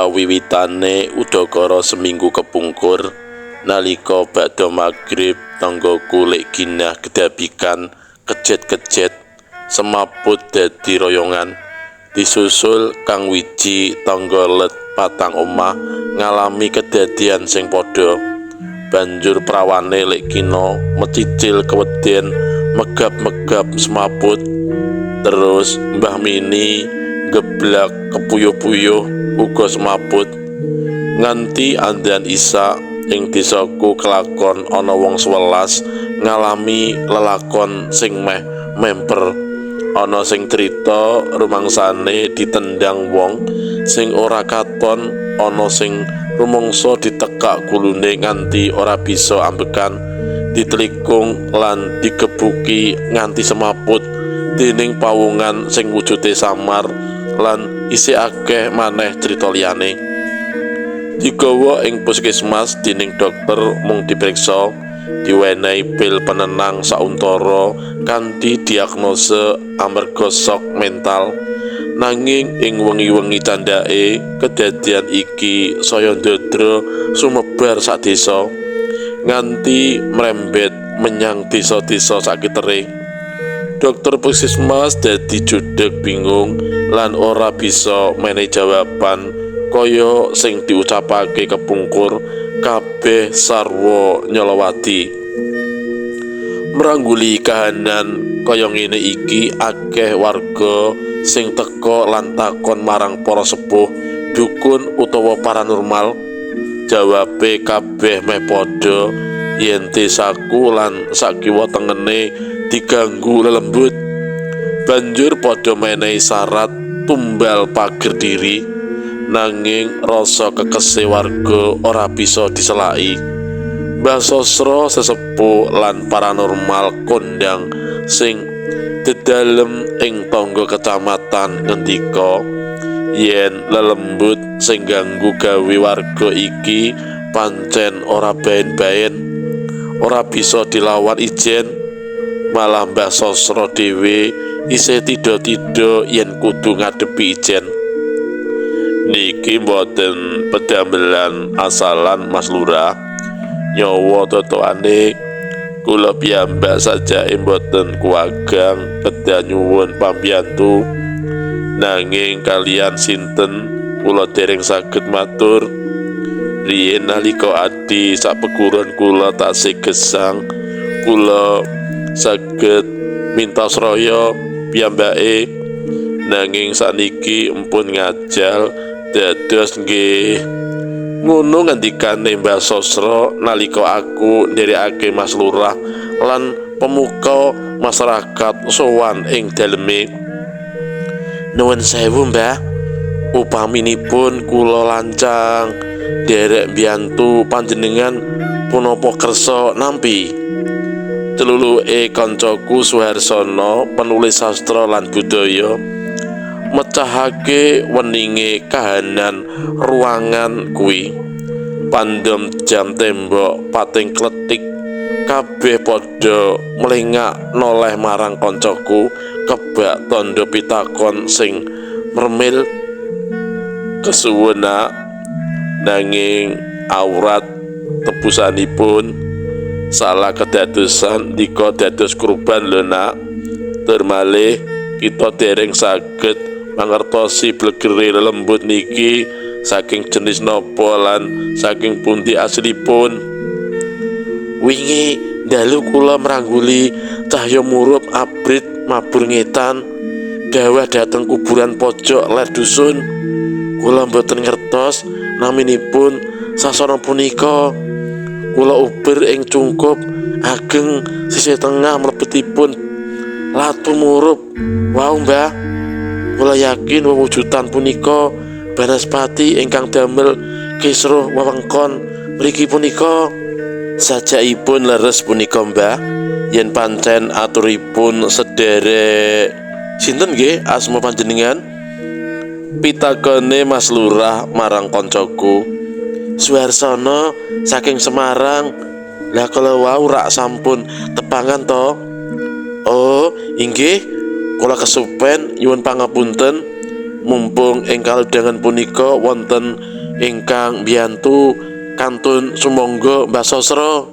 Kawiwitane udakara seminggu kepungkur, nalika bakda magrib tanggaku Lek Ginah kedabikan kejet-kejet semaput dadi royongan. Disusul Kang Wiji tangga let patang omah ngalami kedadian sing padha. Banjur prawane Lek Kina mecicil keweden megap-megap semaput. Terus Mbah Mini geblak kepuyuh-puyuh uga semaput. Nganti andan Isa ing desaku kelakon ana wong 11 ngalami lelakon sing meh memper. Ana sing crita rumangsane ditendang wong sing ora katon, ana sing rumangsa ditekak gulune nganti ora bisa ambekan, ditelikung lan digebuki nganti semaput dening pawungan sing wujude samar lan isih akeh maneh crita liyane. Digawa ing puskesmas dening dokter mung diperiksa, diwenehi pil penenang sauntara kanthi diagnose amarga sok mental. Nanging ing wengi-wengi candhake kedadian iki saya ndadra sumebar sak desa nganti mrembet menyang desa-desa sakitere. Dokter puskesmas dadi judeg bingung lan ora bisa menehi jawaban kaya sing diucapake kepungkur kabeh sarwa nyalawati. Mrangguli kahanan kaya ngene iki akeh warga sing teka lan takon marang para sepuh, dukun utawa paranormal. Jawabe kabeh meh padha yen desaku lan sakiwa tengene diganggu lelembut. Banjur padha menehi syarat tumbal pager diri, nanging rasa kekese warga ora bisa diselaki. Mbah Sosro sesepuh lan paranormal kondang sing dedalem ing tangga kecamatan ngendika yen lelembut sing ganggu gawe warga iki pancen ora baen-baen, ora bisa dilawan ijen. Malah Mbah Sosro dhewe isih tidha-tidha yen kudu ngadepi ijen. Niki mboten pedamelan asalan Mas Lurah, nyawa totokane kula piyambak sajake mboten kuwagang kedah nyuwun pambiyantu. Nanging kalian sinten kula dereng saged matur. Riyen nalika adi sapeguron kula tasih gesang, kula saged minta sraya piyambake. Nanging saniki empun ngajal dados nggih ngono ngendikane Mbah Sosro nalika aku nderekake Mas Lurah lan pemuka masyarakat sowan ing daleme. Nuwun sewu Mbah, upaminipun kula lancang nderek mbiyantu panjenengan punapa kersa nampi? Celuluke kancaku Suharsono, penulis sastra lan budaya, mecahake weninge kahanan ruangan kuwi. Pandem jam tembok pating kletik, kabeh padha mlengak noleh marang kancaku kebak tandha pitakon sing mermil. Kesuwun nak, nanging aurat tebusanipun salah kedadosan dika dados kurban lho nak. Tur malih kita dereng saged mangertosi blegere lelembut niki saking jenis napa lan saking pundi aslipun. Wingi dalu kula mrangguli cahya murup abrit mabur ngetan dawah dhateng kuburan pojok ler dusun. Kula mboten ngertos naminipun sasana punika. Kula uber ing cungkup ageng sisih tengah mlebetipun latu murup. Wau Mbah, kula yakin wewujudan punika banaspati ingkang damel kisruh wewengkon mriki punika. Sajakipun leres punika Mbah, yen pancen aturipun sederek sinten nggih asma panjenengan? Pitakone Mas Lurah marang kancaku. Suharsono saking Semarang. Lah kala wau rak sampun tepangan to? Oh, inggih, kula kesupen nyuwun pangapunten. Mumpung ing kalodhangan punika wonten ingkang mbiyantu kantun sumangga Mbah Sosro.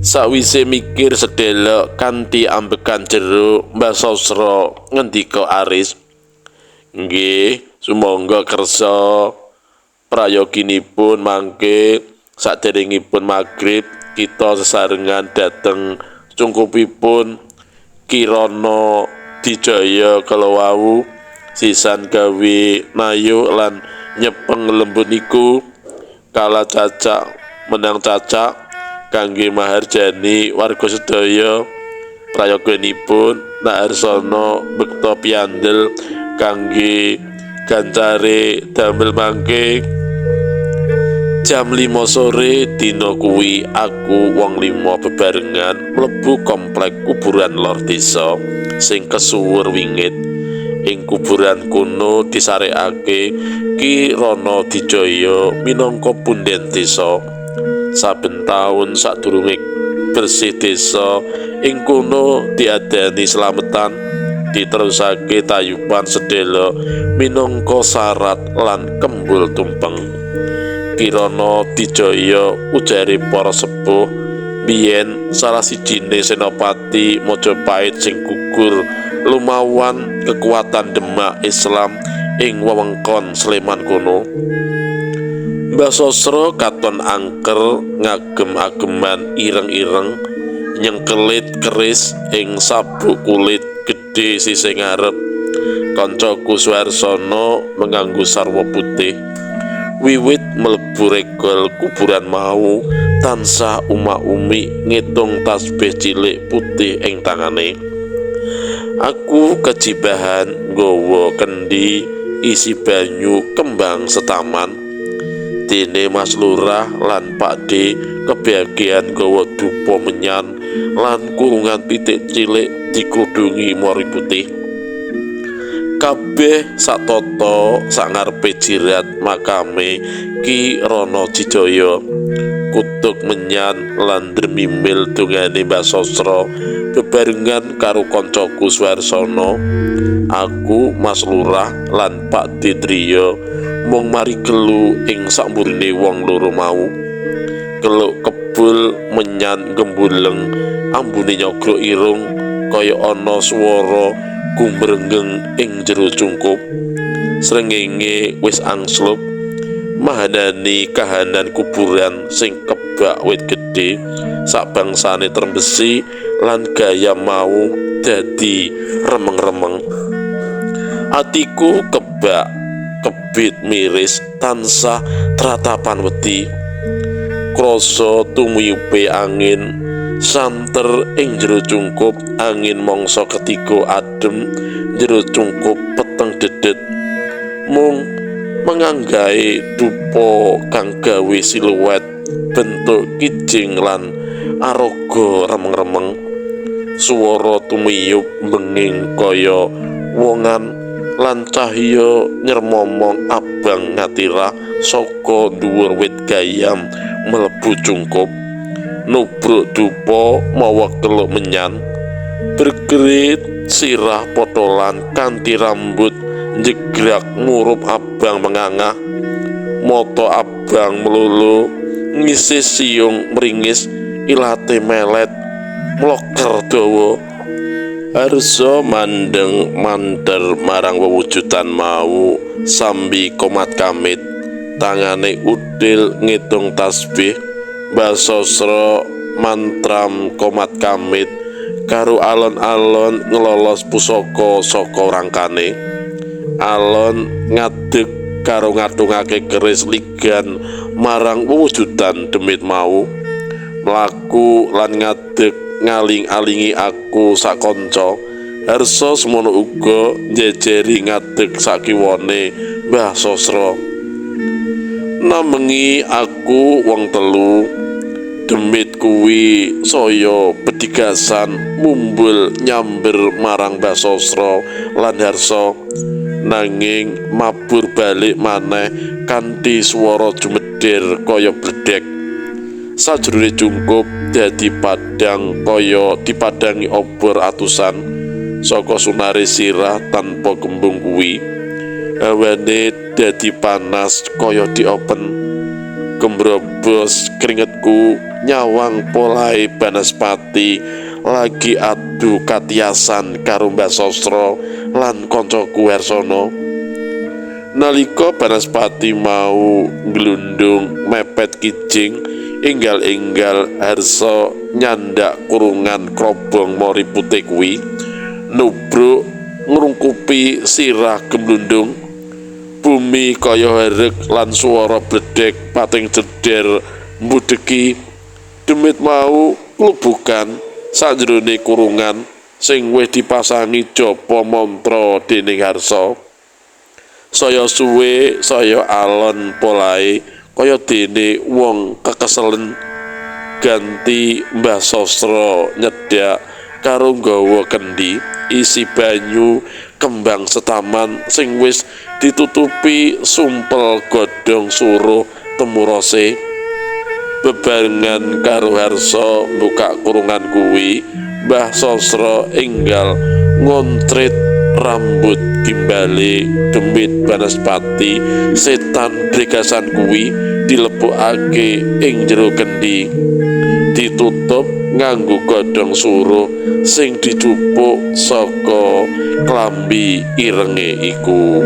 Sawise mikir sedelok kanthi ambekan jero, Mbah Sosro ngendika aris, "Nggih, sumangga kersa. Prayoginipun mangke saderengipun magrib kita sesarengan dhateng cungkupipun Kirana Dijaya kalawau sisan gawe nayu lan nyepeng lembut niku kala cacak menang cacak kangge maharjani warga sedaya. Prayoganipun Nak Harsono bekta piandel kangge gancare damel mangke." Jam 5 sore dina kuwi aku wong lima bebarengan mlebu komplek kuburan lor desa sing kesuwur wingit. Ing kuburan kuno disarekake Ki Rana Dijaya minangka punden desa. Saben taun sadurunge bersih desa ing kono diadani slametan, diterusake tayuban sedhela minangka syarat lan kembul tumpeng. Kirana Dijaya ujare para sepuh biyen salah sijine senopati Majapahit sing gugur lumawan kekuatan Demak Islam ing wewengkon Sleman kono. Mbah Sosro katon angker ngagem-ageman ireng-ireng nyengkelit keris ing sabuk kulit gedhe sisih ngarep. Kancaku Suwarsono menganggo sarwa putih. Wiwit mlebu regol kuburan mau tansah uma-umi ngitung tasbih cilik putih ing tangane. Aku kejibahan nggawa kendi isi banyu kembang setaman. Dene Mas Lurah lan Pak D kebagian nggawa dupa menyan lan kurungan pitik cilik dikrudungi mori putih. Kabeh satata sangarepe jirat makame Ki Rana Dijaya. Kutuk menyan lan dremimil dongane Mbah Sosro bebarengan karo kancaku Suwarsono. Aku, Mas Lurah lan Pak Ditriyo mung mari kelu ing sakmburine wong loro mau. Keluk kebul menyan gembuleng ambune nyogrok irung kaya ana swara gumrenggeng ing jero cungkup. Srengenge wis angslup mahanani kahanan kuburan sing kebak wit gedhe sabangsane trembesi lan gaya mau dadi remeng-remeng. Atiku kebak kebit miris tansah tratapan wedi. Krasa tumiyupe angin santer ing jero cungkup, angin mangsa ketiga adem jero cungkup peteng dedet. Mung menganggae dupa kang gawe siluet bentuk kijing lan aroga remeng-remeng. Swara tumiyup benging kaya wongan lan cahya nyermomong abang ngatirah saka dhuwur wit gayam mlebu cungkup. Nubruk dupa mawa keluk menyan, bergerit sirah potolan kanthi rambut njegrak murup abang mengangah, mata abang melulu ngisi siung meringis, ilate melet mloker dawa. Harsa mandeng manter marang wewujudan mau sambi komat kamit, tangane udil ngitung tasbih. Mbah Sosro mantram komat kamit karo alon-alon ngelolos pusaka saka rangkane. Alon ngadeg karo ngatungake keris ligan marang wewujudan demit mau. Mlaku lan ngadeg ngaling-alingi aku sakonco. Harsa semono uga njejeri ngadeg sakiwane Mbah Sosro. Namengi aku wong telu. Demit kuwi saya bedigasan mumbul nyamber marang Mbah Sosro lan Harsa, nanging mabur balik maneh kanthi swara jumedhir kaya bledhek. Sajrone cungkup dadi padhang kaya dipadhangi obor atusan saka sunare sirah tanpa gembung kuwi. Hawane dadi panas kaya diopen. Gembrobos keringetku nyawang polahe Banaspati lagi adu katiasan karo Mbah Sosro lan koncoku Harsono. Nalika Banaspati mau nglundung mepet kijing, enggal-enggal Harso nyandak kurungan krobong mori putih kuwi, nubruk ngrungkupi sirah gemlundung. Bumi kaya herek lan swara bledek pating jeder mbudheki. Demit mau klubukan sajrone kurungan sing wis dipasangi japa mantra dening Harsa. Saya suwe saya alon polahe kaya dene wong kekeselen. Ganti Mbah Sosro nyedhak karo nggawa kendi isi banyu kembang setaman sing wis ditutupi sumpel godhong suruh temurose. Bebarengan karo Harsa buka kurungan kuwi, Mbah Sosro enggal ngontrit rambut gimbale demit Banaspati setan bregasan kuwi dilebokake ing jero kendi, ditutup nganggo godhong suruh sing dijupuk saka klambi irenge iku.